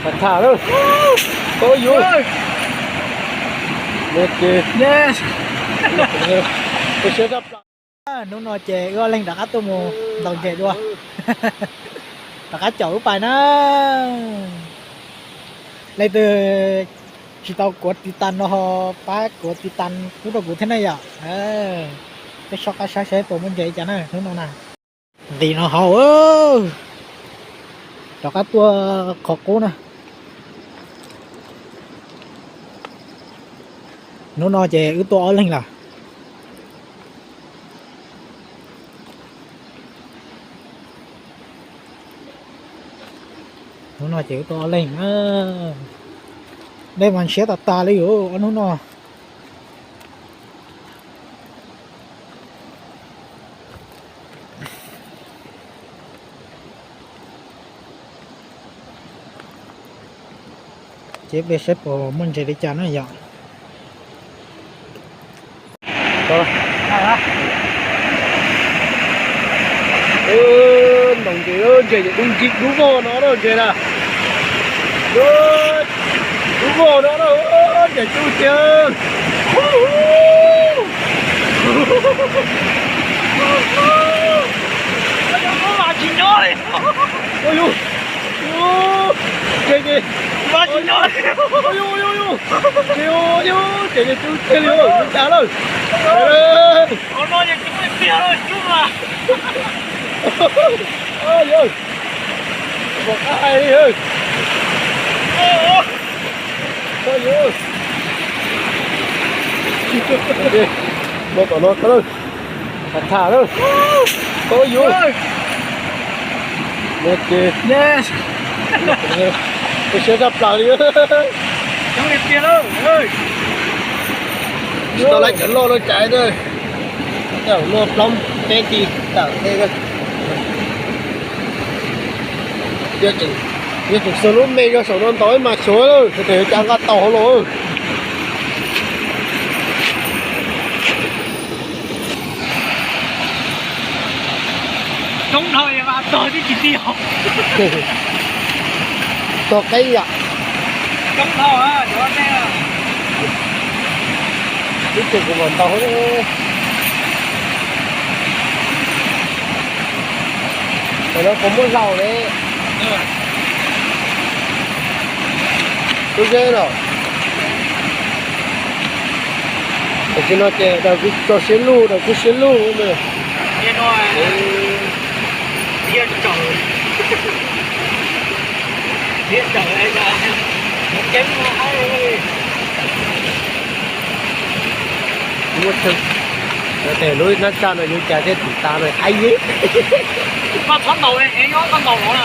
Tham lawm. Ua yuv. Hnub no ces wb ob leeg rov qab tuaj mus ntaus ntses dua. Rov qab caum wb pais na. Leej twg tsis tau kuav tiv tas no ho pab kuav tiv tas pub rau kuv thiab na yom. Peb soj qab saib seb puas muaj ntses li cas na hnub no na. Nqis no hauv, rov qab tuaj qhov qub na. Hnub no ces wb tuaj ob leeg lawm. Hnub no ces wb tuaj ob leeg na. Dej mas ntshiab tas tas li os ob hnub no. Ces peb saib puas muaj ntses li cas na yom. Ntaus ntses, ntses ces dub ncig dub vog no na ntses na. Dub vog no na, ntses cub tiag. Ua yuv, ntses ces, ua yuv, ua yuv, ua yuv, ntses ces cub tiag li, cas lawm. Ua tom no, tham lawm. Ua yuv. Ces, siab tshaj plaws li. Tsis tau laib cov loj loj cais na. Coj luaj plaub peb ti tawm tej na. Yog tseem xuas lub me rau saum no ntaus ib mas xyuv lawm, tes cas nqa tau hauv los. Coob dhau mas tog twb tsis tij os. Tog qeeb yom. Coob dhau, twb ces kuv mam ntaus. Tam no puas muaj hlau ne? Lub zeb los. Tam sim no ces daws kuj tso siab luj, daws kuj siab luj. Muaj tsawg, tes lub nab tsa no yuav cas thiaj tiv tas no, ai yeb. Koj txhob ntaus, koj ntaus no na.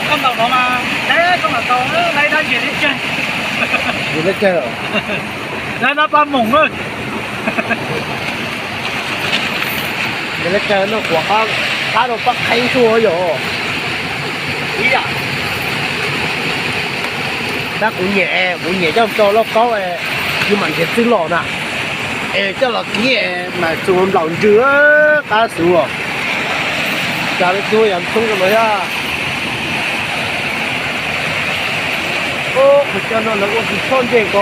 Koj ntaus no mas, koj ntaus tau, lawv dab ntses liab cag. Ntses liab cag. Lawv dab pab moom na. Ntses liab cag no kuv qab rau pab qheeb tuaj yom. Tab kuv nyiam, kuv nyiam coj tso lauj kaub, yus mam nrhiav txwj los na. Es coj los kiv mas txus nplaum ntsws qab xwb os. Cas li tug yam ntxhoob rau no thiab. Qhov chaw no lawv ua tus choj ntses ko.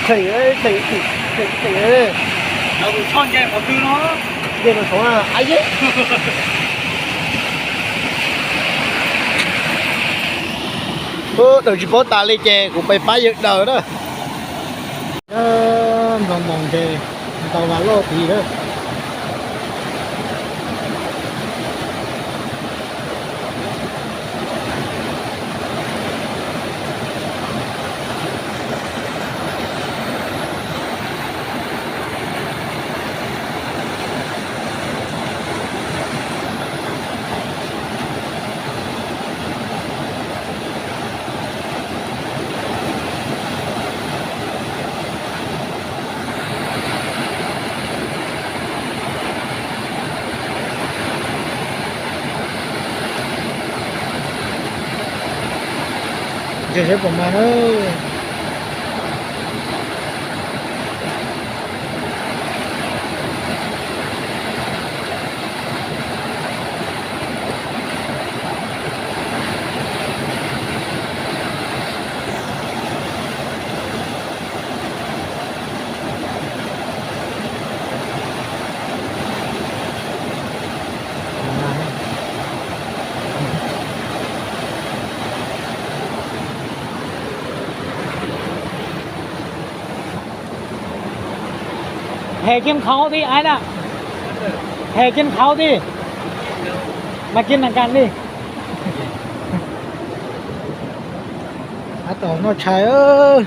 Theem, theem, theem, theem. Lawv tus choj ntses qhov twg no? Ntses no tod na, a yeb. Daws tsis paub tas li ces kuv pais pab yawg daws na. Nploos ntaus ntses, ntaus vas loj tid lawm. Ntses seb puas mag na. Hais kiag qhov thiab ai na. Hais kiag qhov thiab. Mas kiag nag kas li. Tab tom noj tshais.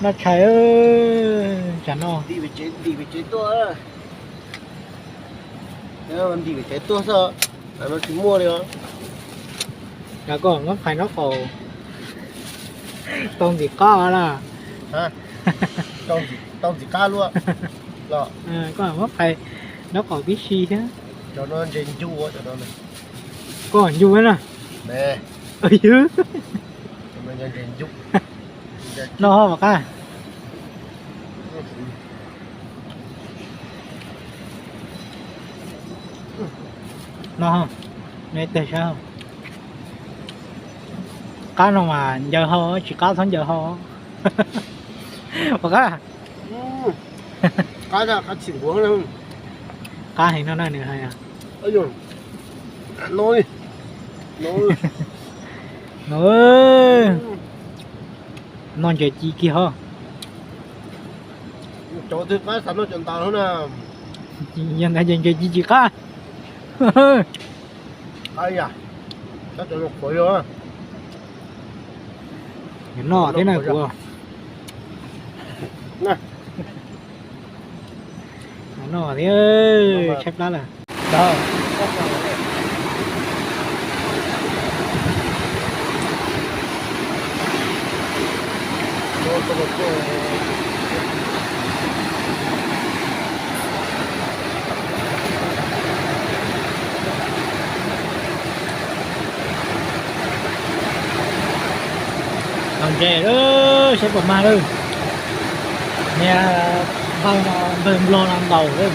Noj tshais, tsam no. Ntim pem tsev tuaj xwb, no tsis muaj li os. Koj muab phais nraub qaum tau ntxim qab na. Tau ntxim qab luaj. Koj muab phais nraub qaum tib si thiab. Koj ncu na. Ywg. No ho mam qab. No, neb teg saib. Qab no mas ncaws hau, tsis qab txhob ncaws hau. Ua qab. Qab heev no na nws hais. No, no ntses ci kiag ho. Cov twg qab xav noj cov ntawd na. Yog ntawd ces ntses ci tsis qab. Noj thiab na kuv. Noj thiab, tshaib plab lawm. Los ntses lawm, saib puas mag lawm. Niag npawg no, npawg Nplog no ntaus lawm.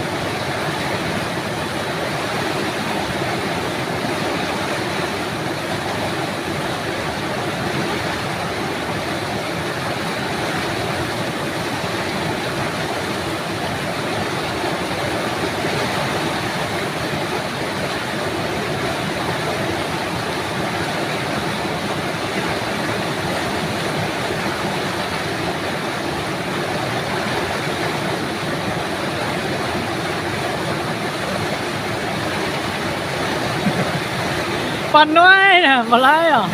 Paj nuaib na, Mos Laib os.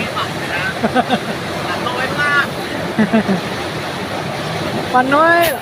Paj nuaib.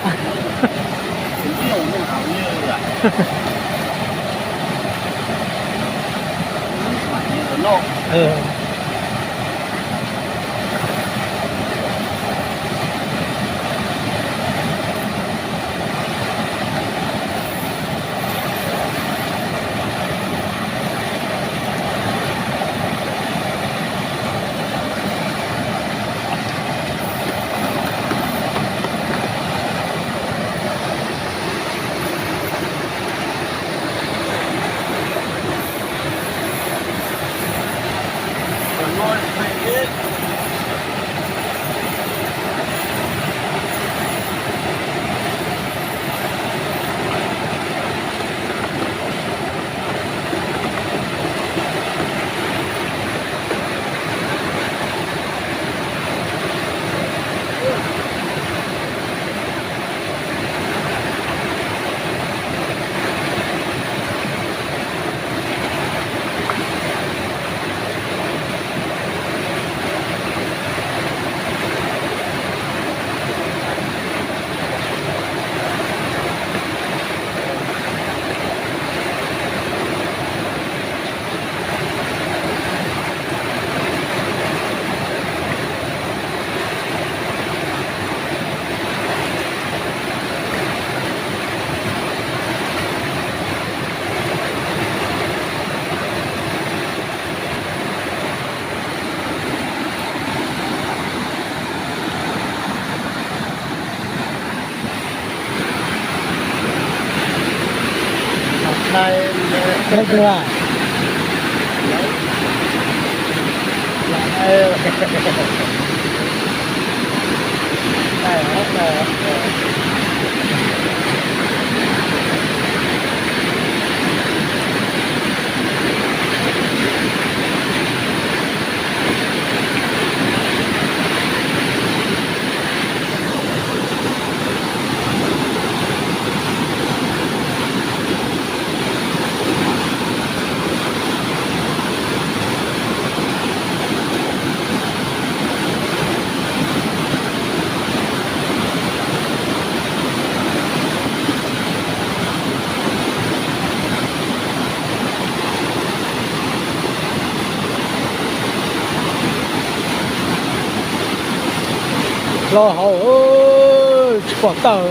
Los hauv, tsis pom tawm.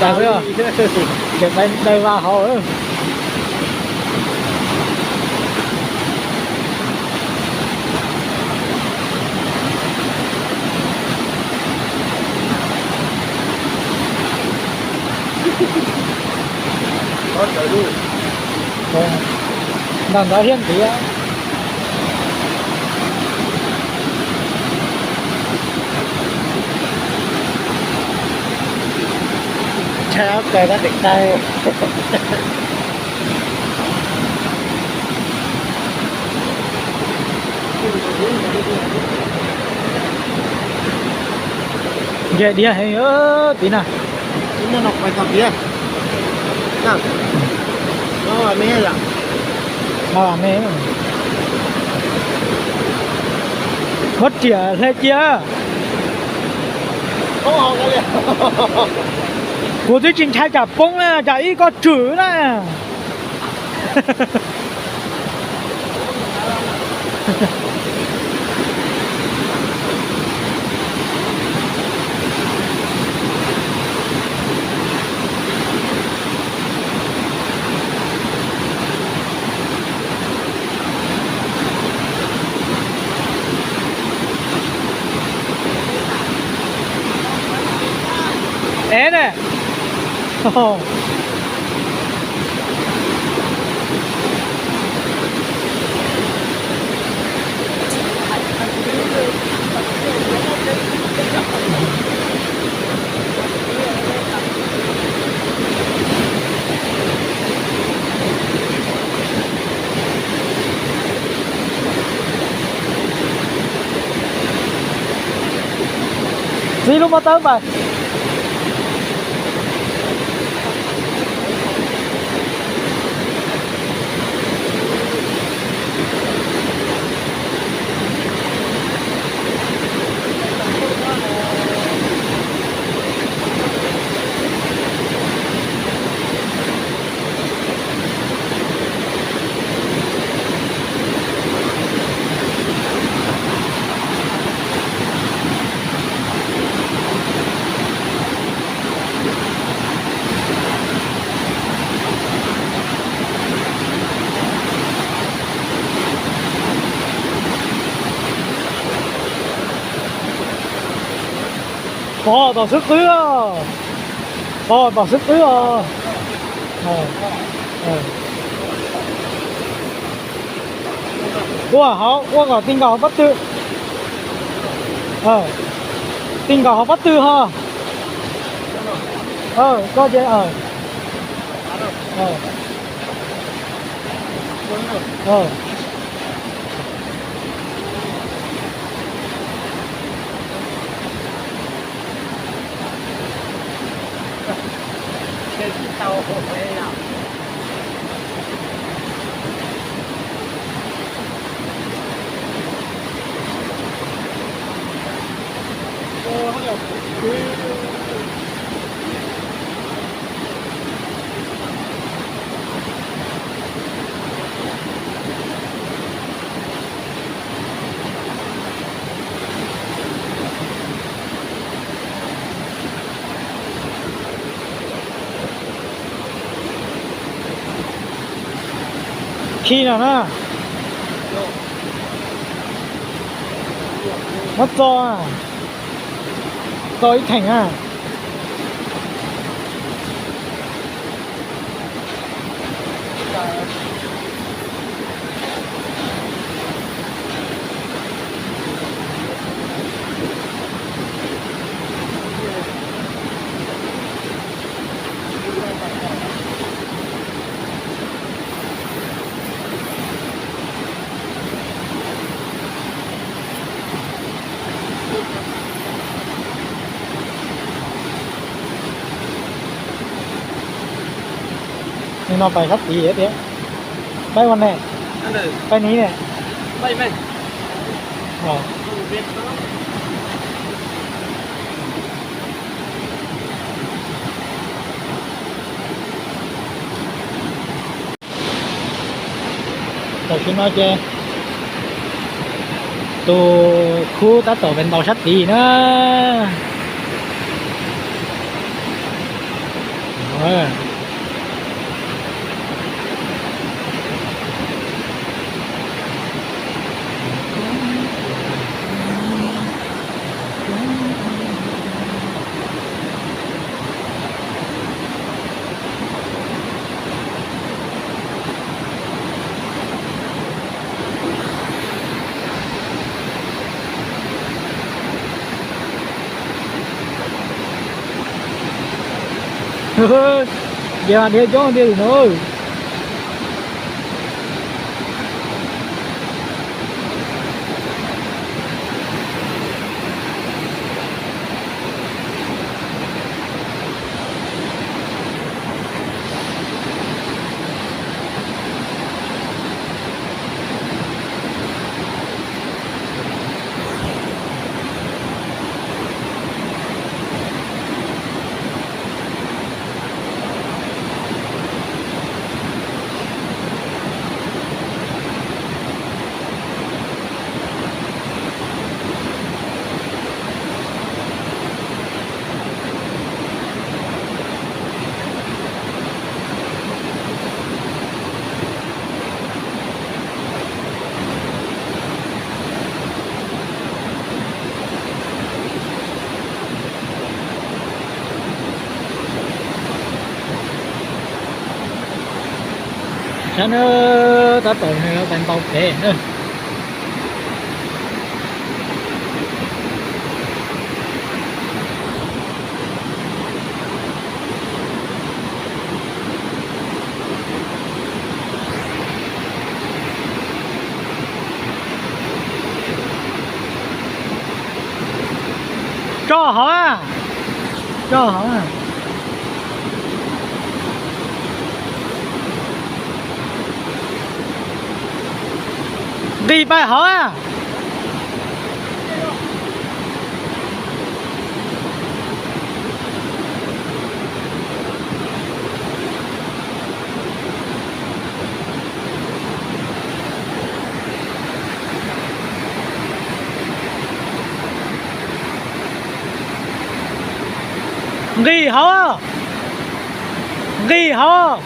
Daws, daws vas hauv. Ntawm ntawd thiab ntiav. Ntshai ob kawg tab tes qaij. Nce diav heev tid na. Muab riam hle cia. Kuv twb tsis ntshai tsam poob na, tsam ib koj tswm na. Ev ne. Txiv lub mov tawb npawg. Pog tom xub qwb os. Pog tom xub qwb os. Ua hauv, ua kom ti nkaus hauv pob tw. Ti nkaus hauv pob tw ho. Koj ces Khi no na. Muab txo, txo ib theem na. Nim no pais sab tid tias, pais ua ne, pais ni ne. Tam sim no ces tus Khub tab tom pes ntaus sab tid na. Ces mas dhia coob tiag li no. Sab na, tab tom pes ntaus pem na. Tso hauv, tso hauv. Nqis pais hauv. Nqis hauv, nqis hauv.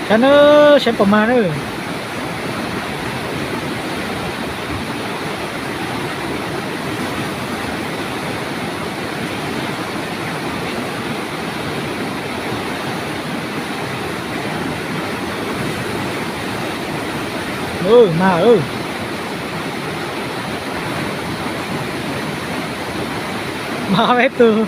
Saib na, saib puas mag na. Mag, mag peb tug.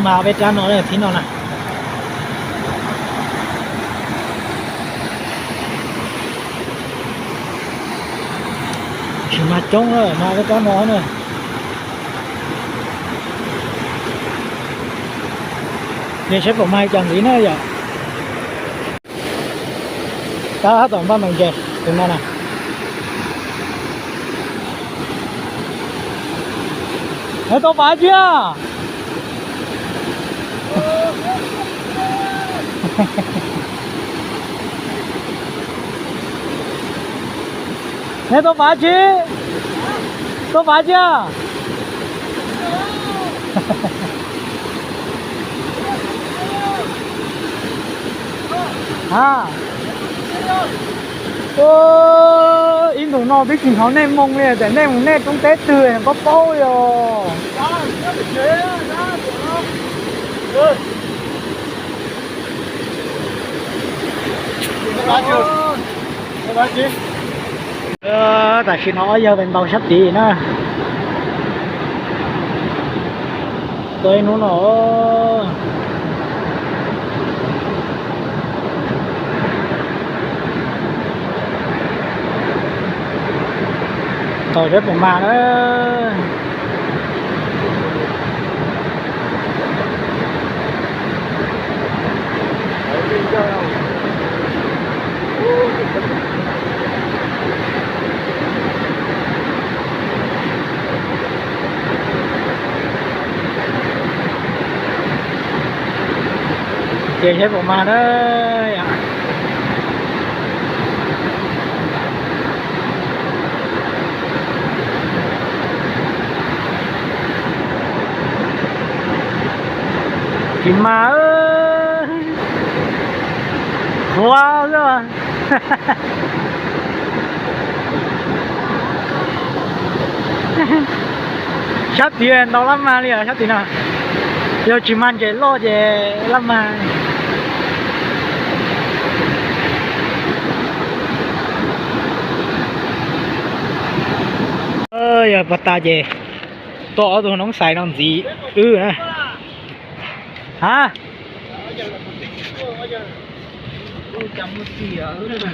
Mag peb rab no thib no na. Tsis mag coob na, mag peb rab no na. Ces saib puas mag cov ntxiv na yom. Tab tom npaj ntoo ces tus no na. Neb tuaj pab tsis? Neb tuaj pab tsis? Tuaj pab tsis? A, ib ntus no twb tsis hnov nej moo li, tias nej mus nej roob teb twg koj paub li os. Tam sim no ob yawg pem ntaus sab tid na. Tau ib hnub no tau seb puas mag na. Ces seb puas mag na. Tsis mag, qhuav xwb. Sab tid ntau lab mag li os, sab tid no. Yog tsis mag ntses loj ces lab mag. Yog pog tas ces tuaj ob tug noob xais no ntxiv wb na. Ha,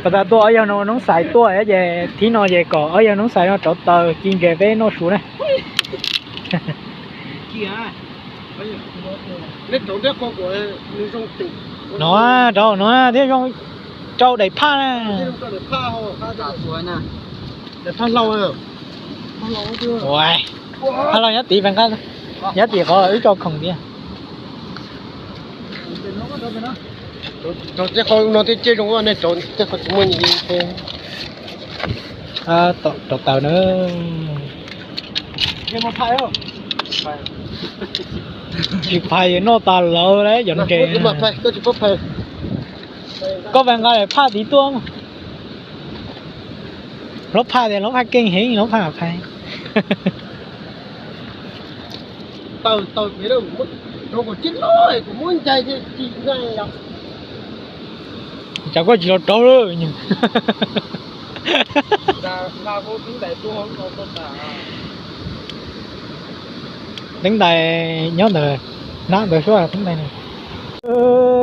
pog tas tuaj ob yawg noob xais tuaj ces thib no ces kom ob yawg noob xais no rauv taws ci ntses peb noj su na. No rau no thiab zoo, rau daim phaj na. Phaj los nyob tid, nyob tim qhov wb tso khoom tiag. Tej qhov no thiab ciaj zoo, nej rauv tej qhov tsis muaj nyiaj. Rauv taws na. Tsis phais noj tas lawm lawm cov ntses. Koj pab nqa daim phaj tid tuaj. Hlob phaj tias hlob phaj keej heev, hlob phaj phais. Tsam koj tsis los rauv lawm. Teeb ntais nyob ntawd, hnab ntawd suab teeb ntais na.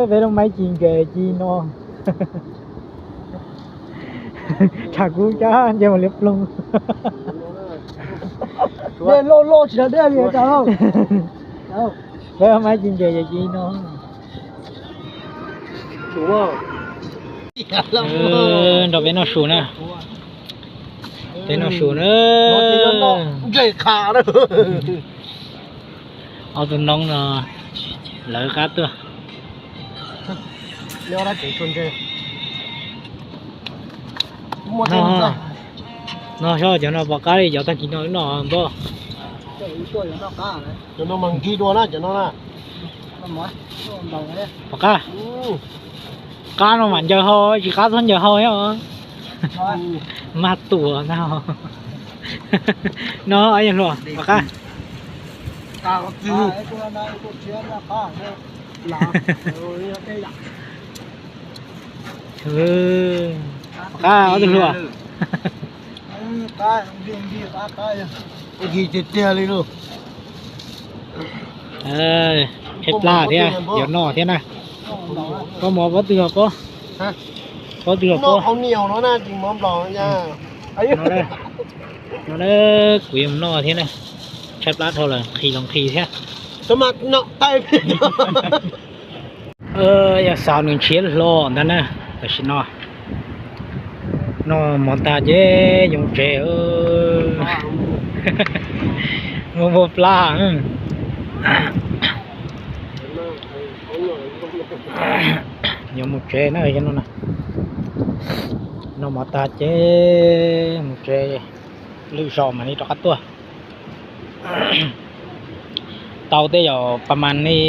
Peb lub maib ci ntses ci no. Tshav kub cab nce mus liab ploog. Dej loj loj tsis tau dej li tas. Peb lub maib ci ntses ces ci no. Nrog peb noj su na. Peb noj su na. Ob tug noob no lawv qab tuaj. No, no, cov no pom qab li cov tag kis no wb noj npoj. Cov no mas nkig dua na, cov no na. Pom qab. Qab no mam ncaws hau, tsis qab txhob ncaws hau thiab. Maj tuam ntag. No, yawg hluas, pom qab. Pom qab ob tug hluas. Nkig tiag tiag li lauj. Tshaib plab thiab, yuav noj thiab na. Pob mov pob twg los pob. Pob twg los pob. No na, kuv yuav mus noj thiab na. Tshaib plab dhau lawm, nqhis los nqhis thiab. Yog xaus nws ntshiab hlo ntag na. Tam sim no noj mov tag ces yuav mus tsev. Muaj npua plab. Yuav mus tsev na, no na. Noj mov tag ces mus tsev, lwm zaus mam li rov qab tuaj. Tau tej zaum pas mas li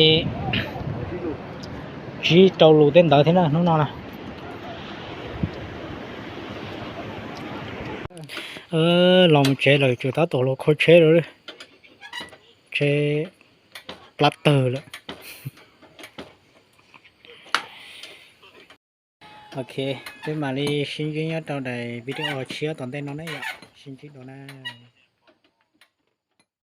tsib rau lus tej ntawd thiab na hnub no na. Los mus tsev lawm, tseem tab tom los kho tsheb lawm, tsheb plab tawg lawm. Ok, peb mam li sib ntsib nyob rau daim video tshiab tom ntej no na yom, sib ntsib dua na.